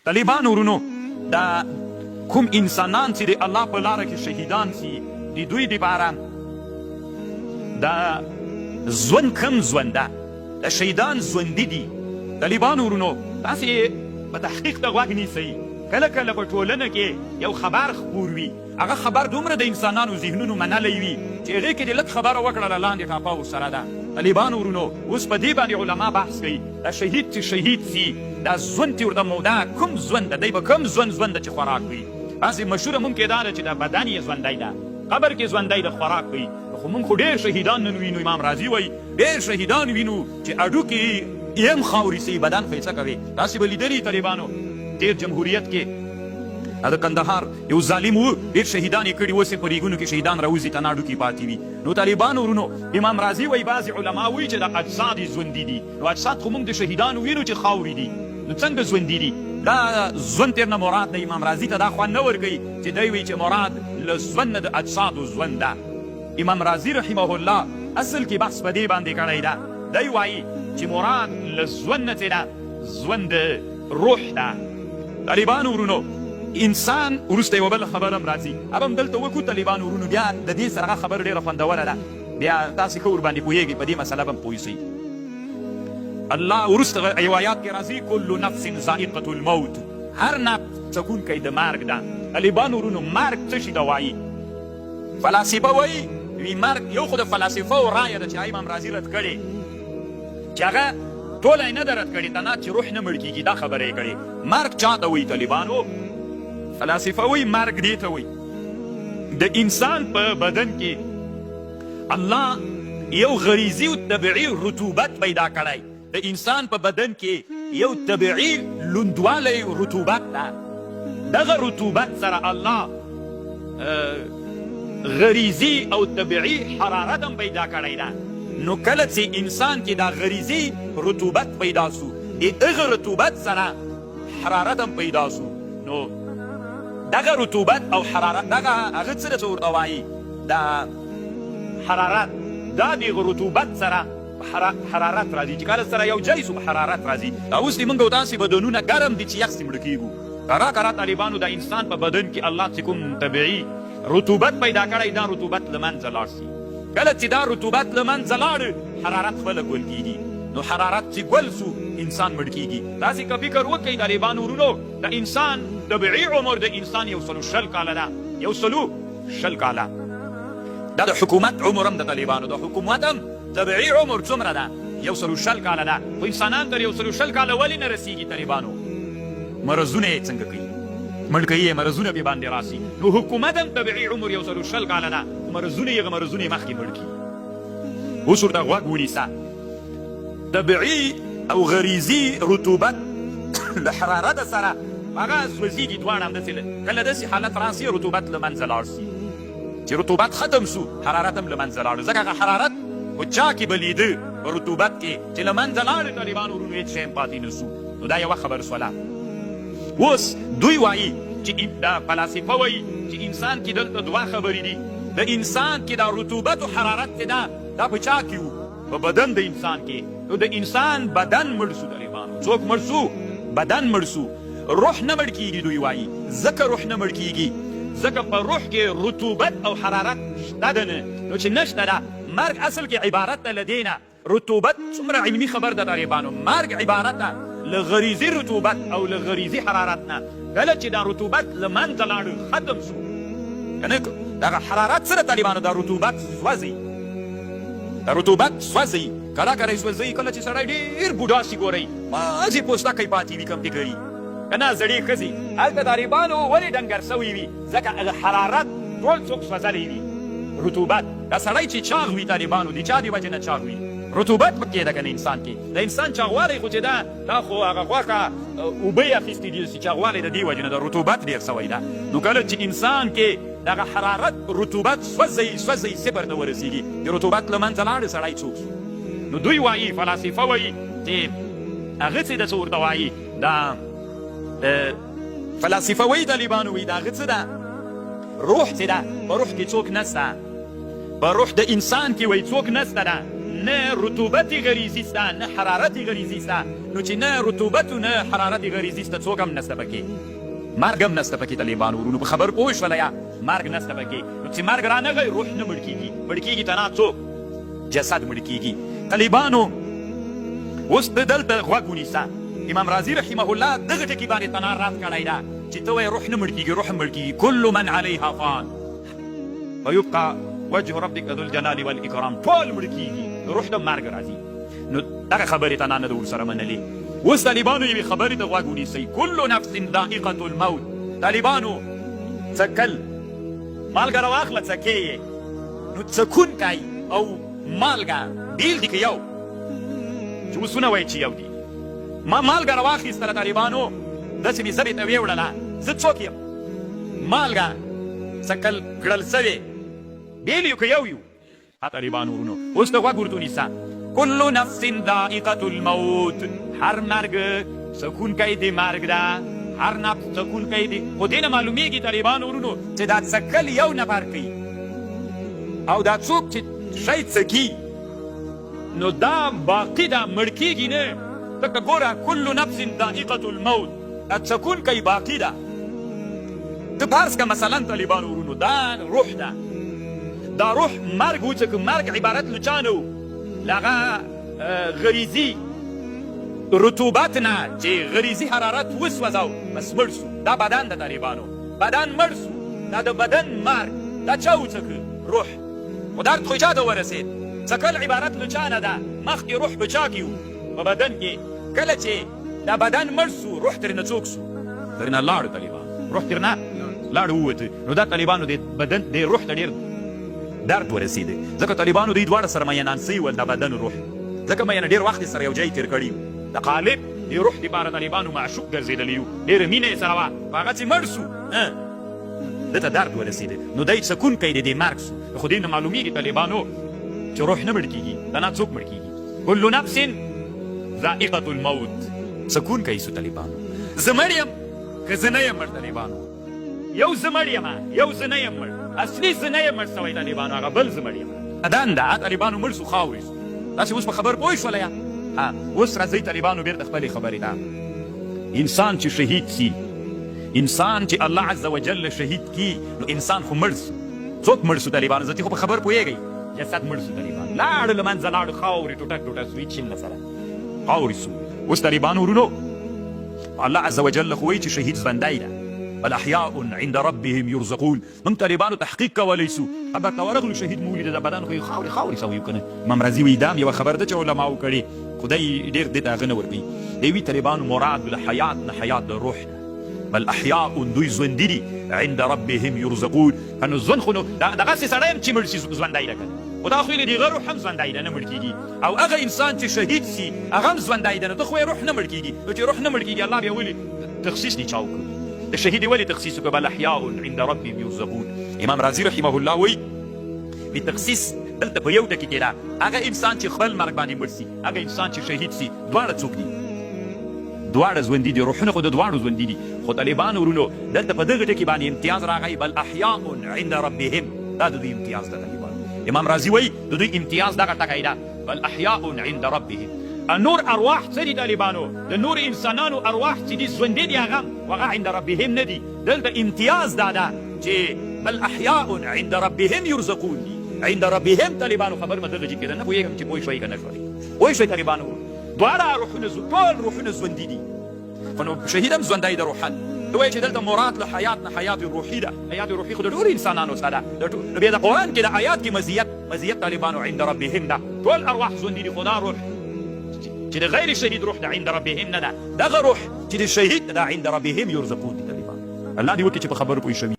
طالبانو ورونو دا کوم انسانان چې د الله په لاره کې شهیدان سي، د دوی دپاره دا ژوند کوم ژوند ده؟ دا شهیدان ژوندي دي. طالبانو ورونو تاسې په تحقیق ته غوږ نیسئ، کله کله په ټولنه کې یو خبر خپور وي، هغه خبر دومره د انسانانو ذهنونو منلی وي چې هغې کې دې لږ خبره وکړله لاندې ټاپه ورسره ده. طالبانو ورونو اوس په دې باندې علما بحث کوي، دا شهید چې شهید سي دا ژوند چې ورته موده کوم ژوند ده، دی په کوم ژوند ژوند ده چې خوراک کوي؟ هسې مشهوره مونږ کې دا ده چې دا بدن یې ژوندی ده، قبر کې ژوندی ده خوراک کوي، خو مونږ خو ډېر شهیدان نن وینو، امام رازي وایي ډېر شهیدان وینو چې هډوکي یې هم خاورې سي، بدن خو یې څه کوې؟ تاسې به لیدلي طالبانو تېر جمهوریت کې د کندهار یو ظالم وو، ډېر شهیدان یې کړي، اوس یې په ریګونو کې شهیدان راوځي تنا هډوکي پاتې وي. نو طالبانو ورونو امام رازي وایي بعضې علما وایي چې دا اجساد یې ژوندي دي، نو اجساد خو مونږ د شهیدانو وینو چې خاورې دي، نو څنګه ژوندي دي؟ دا ژوند تېر نه مراد ده، امام رازي ته دا خوند نه ورکوي چې دی وایي چې مراد له ژوند نه د اجسادو ژوند ده. امام رازي رحمه الله اصل کې بحث په دې باندې کړی ده، دی وایي چې مراد له ژوند نه څه ده؟ ژوند روح ده. طالبانو ورونو انسان وروسته یوه بله خبره هم راځي، هغه هم دلته وکړو. طالبانو ورونو بیا د دې سره هغه خبره ډېره خوندوره ده، بیا تاسې ښه ورباندې پوهېږئ، په دې مسله به هم پوه شئ. الله وروسته یو آیات کې راځي، کل نفس ذائقة الموت، هر نفس څکونکی د مرګ ده. طالبانو ورونو مرګ څه شي ته وایي؟ فلاسفه وایي وی مرګ یو خو د فلاسفه او رایه ده چې امام رازي رد کړې، چې هغه ټوله یې نه ده رد کړې، تنها چې روح نه مړ کېږي دا خبره یې کړې. مرګ چا ته وایي طالبانو؟ فلاسفه وایي مرګ دې ته وایي د انسان په بدن کې الله یو غریزي او طبیعي رطوبت پیدا کړی، د انسان په بدن کې یو طبیعي لوندوالی رطوبت ده، دغه رطوبت سره الله غریزي او طبیعي حرارت هم پیدا کړی ده. نو کله چې انسان کې دا غریزي رطوبت پیدا سو، د هغه رطوبت سره حرارت هم پیدا سو، نو دغه رطوبت او حرارت دغه هغه څه ده چې ورته وایي دا حرارت، دا د رطوبت سره حرارت راځي چې کله سره یو ځای سو په حرارت راځي. دا اوس دې موږ او تاسې بدنونه ګرم دي چې یخ سي مړه کېږو. کرا کرا طالبانو د انسان په بدن کې الله چې کوم طبیعي رطوبت پیدا کړی دا رطوبت له منځه لاړ سي. کله چې دا رطوبت له منځه لاړ حرارت خپله ګل کېږي، نو حرارت چې ګل سو انسان مړ کېږي. تاسې که فکر وکړئ طالبانو ورونو د انسان طبیعي عمر د انسان 120 کاله ده، 120 کاله. دا د حکومت عمر هم د طالبانو د حکومت هم طبیعي عمر څومره ده؟ 120 کاله ده. خو انسانان تر 120 کاله ولې نه رسیږي طالبانو؟ مرضونه یې څنګه کوي؟ مړ کوي یې، مرضونه پې باندې راسي. نو حکومت هم طبیعي عمر 120 کاله ده، خو مرضونه یې هغه مرضونه یې مخکې مړ کړي. اوس ورته غوږ ونیسه، طبیعي او غریزي رطوبت له حرارت سره هغه سوځېږي دواړه همداسې. کله داسې حالت راسي رطوبت له منځه لاړ سي، چې رطوبت ختم سو حرارت هم له منځه لاړ، ځکه هغه حرارت په چا کې بلیده په رطوبت کې چې له منځه لاړ طالبانو ورونو هېڅ شی هم پاتې نه سو. نو دا یوه خبر سوله. اوس دوی وایي چې دا فلاسفه وایي چې انسان کې دلته دوه خبرې دي، د انسان کې دا رطوبت او حرارت چې ده دا په چا کې وو؟ په بدن د انسان کې. نو د انسان بدن مړ سو طالبانو، څوک مړ سو؟ بدن مړ سو، روح نه مړ کیږي. دوی وایي ځکه روح نه مړ کیږي ځکه په روح کې رطوبت او حرارت شته ده نه، نو چې نشته ده مرګ اصل کې عبارت ده له دې نه رطوبت. څومره علمي خبر ده طالبانو، مرګ عبارت ده له غریزي رطوبت او له غریزي حرارت نه. کله چې دا رطوبت له منځه لاړ ختم سو کنه دغه حرارت سره طالبانو دا رطوبت سوځي، دا رطوبت سوځي، کله کله یې سوځي. کله چې سړی ډېر بوډا سي ګورئ مازې پوستکی پاتې وي کم فکري که نه زړې ښځې. هلته طالبانو ولې ډنګر سوی وي؟ ځکه هغه حرارت ټول څوک سوځلی وي رطوبت. دا سړی چې چاغ وي طالبانو د چا د وجې نه چاغ وي؟ رطوبت پکې ده که نه انسان کې. د انسان چاغوالی خو چې ده دا خو هغه غوښه اوبه یې اخیستې دي، چې چاغوالی د دې وجې نه ده رطوبت ډېر سوی ده. نو کله چې انسان کې دغه حرارت رطوبت سوځي سوځي صفر ته ورسېږي، د رطوبت له منځه لاړ سړی څوک سو؟ نو دوی وایي فلاسفه وایي چې هغه څه ده څه ورته وایي دا فلاسفه وایي طالبانو وایي دا هغه څه ده روح چې ده په روح کې څوک نسته، په روح د انسان کې وایي څوک نسته ده، نه رطوبت غریزي سته، نه حرارت غریزي سته. نو چې نه رطوبت نه حرارت غریزي سته، څوک هم نسته پکې، مرګ هم نسته پکې. طالبانو ورونو، په خبر پوه شوله یا؟ مرګ نسته پکې. نو چې مرګ رانغی، روح نه مړ کیږي، مړ کیږي تنها څوک؟ جسد مړ کیږي. طالبانو، اوس ته دلته غوږ ونیسه. امام رازي رحمه الله دغه ټکي باندې تنها رد کړی ده چې ته وایې روح نه مړ کیږي، روح هم مړ کیږي. کل من علیها فان ويبقى وجه ربک ذو الجلال والاکرام. ټول مړ کیږي، روح ته مرګ راځي. نو دغه خبرې ته نه ده ورسره منلې. اوس طالبانو، یوې خبرې ته غوږ ونیسئ. کل نفس ذائقة الموت. طالبانو، څکل، مالګه راواخله، څکې یې، نو څکونکی او مالګه بیل دي که یو؟ چې اوس ونه وایي چې یو دي. ما مالګه راواخیستله طالبانو، داسې مې ژبې ته ویوړله، زه څوک یم؟ مالګه څکل کړل سوې، بیل یو که یو یو؟ طالبانو ورونو، اوس ته غوږ ورته ونیسه. کل نفس ذائقة الموت، هر مرګ څکونکی د مرګ ده، هر نفس څکونکی دی. خو دې نه معلومیږي طالبانو ورونو چې دا څکل یو نفر کوي او دا څوک چې شی څکي، نو دا باقي ده، مړ کېږي نه. ځکه ګوره، کل نفس ذائقة الموت، دا څکونکی باقي ده. ته فرض که مثلا طالبانو ورونو، دا روح ده، دا روح مرګ وڅکه. مرګ عبارت له چا نه و؟ له هغه غریزي رطوبت نه چې غریزي حرارت وسوځاو، بس مړ سو. دا بدن د طالبانو، بدن مړ سو. دا د بدن مرګ دا چا وڅکه؟ روح. خو درد خو چا ته ورسېد؟ څکل عبارت له چا نه ده؟ مخکې روح په چا کې و؟ په بدن کې. کله چې دا بدن مړ سو، روح ترېنه څوک سو؟ ترېنه لاړو طالبان، روح ترېنه لاړ، ووته. نو دا طالبانو د بدن د روح ته ډېر درد ورسېده، ځکه طالبانو دوی دواړه سره مینان سوي ول، د بدن روح، ځکه مینه ډېر وخت یې سره یو ځای تېر کړي. د قالب د روح دپاره طالبانو معشوق ګرځېدلی یو، ډېره مینه یې سره وه. خو هغه چې مړ سو، ده ته درد ورسېده. نو دی څکونکی د دې مرګ سو. خو دې نه معلومیږي طالبانو چې روح نه مړ کیږي، تنها څوک مړ کیږي؟ کل نفس ذائقة الموت، څکونکی سو. طالبانو، زه مړ یم که زه نه یم مړ؟ طالبانو، یو زه مړ یم، یو زه نه یم مړ. اصلي زه نه یم مړ سوی طالبانو، هغه بل زه مړ یم. بدن ده طالبانو مړ سو، خاورې سو. تاسې اوس په خبر پوه شوله یا؟ ها، اوس راځئ طالبانو بیرته خپلې خبرې ته. انسان چې شهید سي، انسان چې الله عز وجل شهید کی، نو انسان خو مړ سو. څوک مړ سو طالبانو؟ زه خو په خبر پوهېږئ. جسد مړ سو طالبان، لاړ، له منځه لاړ، خاورې ټوټه ټوټه سو، هېڅ شي نه سره، خاورې سو. اوس طالبانو ورونو، الله عز وجل خو وایي چې شهید ژوندی ده، بل احیاء عند ربهم يرزقون. موږ طالبانو تحقیق کولی سو، قبر ته ورغلو، شهید مو ولید، د بدن خو یې خاورې خاورې سوی که نه؟ امام رازي وایي دا هم یوه خبره ده چې علماو کړې، خدای ډېر دې ته هغه نه ورکوي. دی وي طالبانو، مراد له حیات نه حیات د روح ده. بل احیاء، دوی ژوندي دي، عند ربهم يرزقون. که نو ژوند خو نو دغسې سړی هم چې مړ سي ژوندی ده که نه؟ خو دا خو یې له دې روح هم ژوندی ده، نه مړ کېږي. او هغه انسان چې شهید سي، هغه هم ژوندی ده. نو ته خو یې روح نه مړ کېږي. نو چې روح نه مړ کېږي، الله بیا ولې تخصیص دي چا وکړ؟ د شهید ولې تخصیص وکړ؟ بل احیاء عند ربهم يرزقون. امام رازي رحمه الله وایي تخصیص دلته په یو ټکي کې ده. هغه انسان چې خپل مرګ باندې مړ سي، هغه انسان چې شهید سي، دواړه څوک دي؟ دواړه ژوندي دي. روحونه خو د دواړو ژوندي دي. خو طالبانو ورونو، دلته په دغه ټکي باندې امتیاز راغی، بل احیاء عند ربهم. دا د دوی امتیاز ده طالبان. امام رازي وایي د دوی امتیاز دغه ټکی ده، بل احیاء عند ربهم. نور ارواح څه دي طالبانو؟ د نور انسانانو ارواح چې دي، ژوندي دي، هغه وغه عند ربهم نه دي. دلته امتیاز دا ده چې بل احیاء عند ربهم يرزقون دي، عند ربهم. طالبانو، خبر مې دغه چې کېده، نه پوهېږم چې پوه شوئ که نه شوئ. پوه شوئ طالبانو؟ دواړه روحونه، ټول روحونه ژوندي دي. خو نو شهید هم ژوندی ده روحاً. ته وایې چې دلته مراد له حیات نه حیات روحي ده. حیات روحي خو د ټولو انسانانو سره ده. نو بیا د قرآن کې د آیات کې مزیت طالبانو عند ربهم ده. ټول ارواح ژوندي دي، خو دا روح چې د غیر شهید روح ده، عند ربهم نه ده. دغه روح چې د شهید ده، عند ربهم يرزقون دي. طالبان، الله دې وکړي چې په خبرو پوه شوي.